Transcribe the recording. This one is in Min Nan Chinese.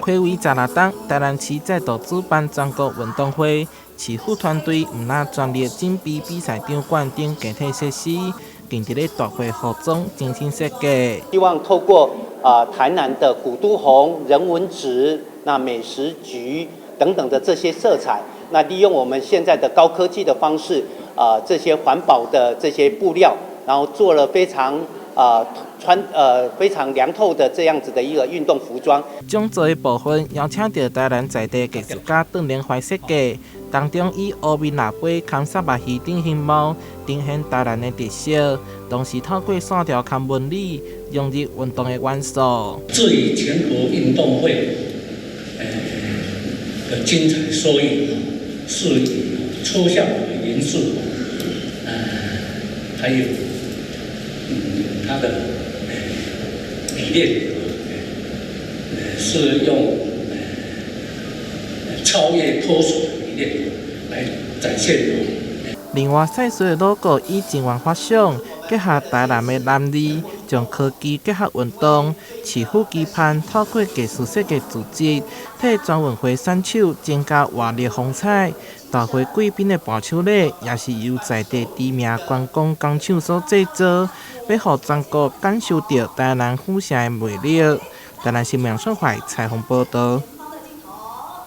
睽違16冬，台南市再度主辦全國運動會，市府團隊毋但全力準備比賽場館等硬體設施，更佇咧大會服裝精心設計。希望透過台南的古都紅、人文紫、那美食橘等等的這些色彩，那利用我們現在的高科技的方式，這些環保的這些布料，然後做了非常穿非常涼透的這樣子的一個運動服裝。講座的部分邀請著台南在地藝術家鄧連懷設計，當中以烏面蜊杯崁虱目魚等形貌呈現台南的特色，同時透過線條佮紋理融入運動的元素。至於全國運動會，的精彩縮影，是以抽象的元素，還有它的理念，是用超越脫俗的理念來展現。另外，賽事的 logo 以情緣發想，結合台南的南字，將科技結合運動，市府期盼透過藝術設計組織，替全運會選手增加活力風采。大會貴賓的伴手禮也是由在地知名觀光工廠所製作，欲予全國感受著台南府城的魅力。台南新聞楊順懷採訪報導。